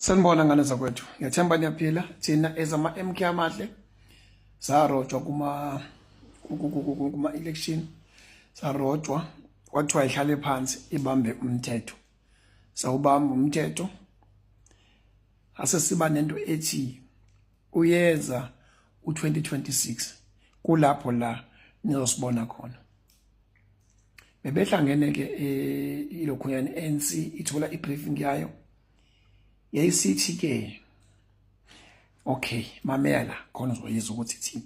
Sanibona ngane zakwethu. Ngiyathemba niyaphila. Thina ezama MK amahle sarojwa kuma election sarojwa kwathiwa ihlale phansi ibambe umthetho. Sawubamba umthetho. Ase siba nento ethi uyeza u2026 kulapho la nizosibona khona. Bebehlangene ke eh, ilokhuyana ANC ithola ibriefing yayo yayisithi ke okay mamela khona uzoyizwa ukuthi ithini.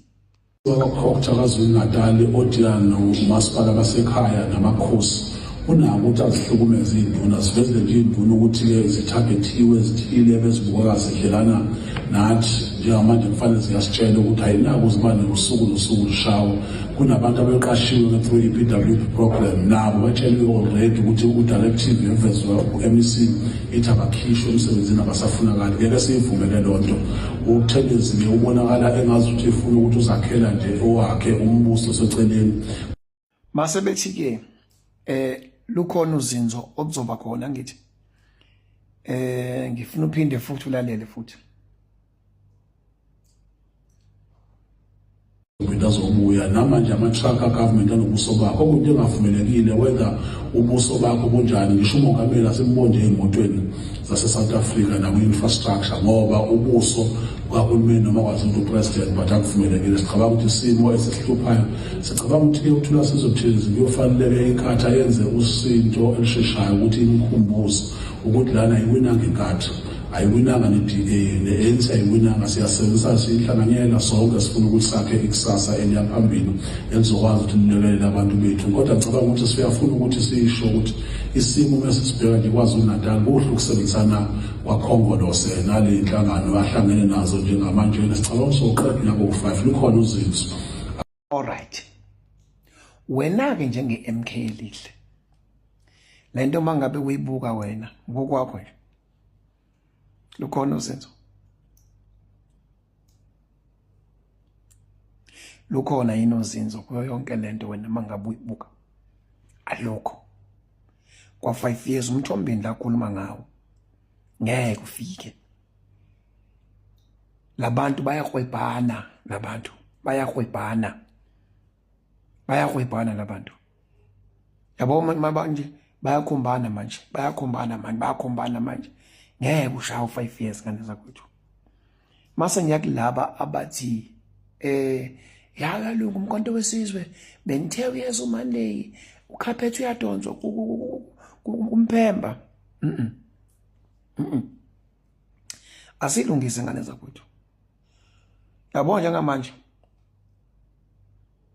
Wakwa-Cogta KwaZulu-Natali odila nomasipala basekhaya namakhosi unako ukuthi azihlukumeze iy'nduna zivezele nje iy'nduna ukuthi-ke zithagethiwe zithile bezibukeka zidlelana nathi njengamanje kufanele ziyasitshela ukuthi ayinako ukuba nosuku nosuku lushawa kunabantu abeqashiwe through i-PWP program nabo batsheliwe already ukuthi u-directive evezwa u-MEC ithi abakhishwe emsebenzini abasafunakali ngeke siyivumele loo nto uButhelezi-ke ubonakala engazi ukuthi ifuna ukuthi uzakhela nje owakhe umbuso oseceleni. Mase bethi-ke eh lukhona uzinzo okuzoba khona ngithi eh ngifuna uphinde futhi ulalele futhi. Into azobuya namanje ama-truck a-government anobuso bakho okuyinto engavumelekile whether ubuso bakho bunjani ngisho umongameli asimbonje ey'motweni zase-South Africa nakwi-infrastructure ngoba ubuso bukahulumeni noma kwazi ukuthi upresident but akuvumelekile sicabanga ukuthi isimo esisihluphayo sicabanga ukuthi-ke uthula sizobuthelezi kuyofaneleke inkatha yenze usinto elisheshayo ukuthi imkhumbuze ukuthi lana iwinanga inkatha ayiwinanga ne-DA ne-ANC ayiwinanga siyasebenzisa siyihlanganyela sonke sifuna ukuthi sakhe ikusasa eliya phambili elizokwazi ukuthi lilekelele abantu bethu kodwa ngicabanga ukuthi siyafuna ukuthi sisho ukuthi isimo uma sisibheka nje KwaZulu-Natal kuhle ukusebenzisana kwakhongolose nale nhlangano ahlangene nazo njengamanje sicabanga ukuthi soqeda unyaka owu-five lukhona uzinzo. Alright. Wena-ke njenge-MK elihle le nto uma ngabe uyibuka wena ngokwakho nje lukhona uzinzo lukhona yini uzinzo kuyo yonke le nto wena uma ngabe uyibuka alukho kwa-five years umthombeni la khuluma ngawo ngeke ufike labantu bayakrwebhana labantu bayakrwebhana bayakrwebhana labantu yabo manje bayakhombana manje bayakhombana manje bayakhombana manje ngeke ushaye u-five years ngane zakwethu mase ngiyakulaba abathi eh ya kalungu umkhonto wesizwe bengithe uyeza uMonday ukhaphethe uyadonswa kumphemba mhm mhm asilungise ngane zakwethu yabo njengamanje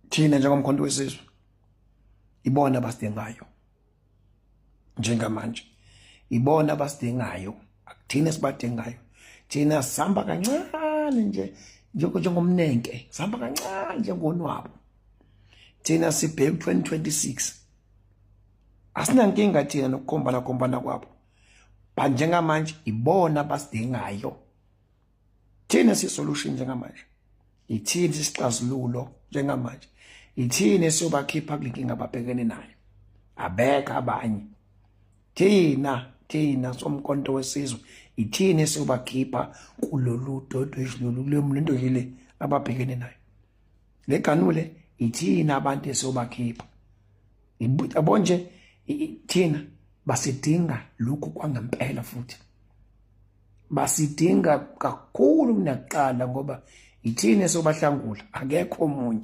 thina njengomkhonto wesizwe ibona abasidingayo njengamanje ibona abasidingayo akuthina esibadingayo thina sihamba kancane nje njengomnenke sihamba kancane njengonwabo thina sibheke 2026 asinankinga thina nokukhombana khombana kwabo but njengamanje ibona abasidingayo thina sisolution njengamanje ithini sisixazululo njengamanje ithini esiyobakhipha kule nkinga ababhekene nayo abekho abanye thina thina somkonto wesizwe ithini esiyobakhipha kulolu dodweshi lolu kule nto nje le ababhekene nayo le ganule ithina abantu esiyobakhipha yabo nje thina basidinga lokhu kwangempela futhi basidinga kakhulu kunakuqala ngoba ithina esobahlangula akekho omunye.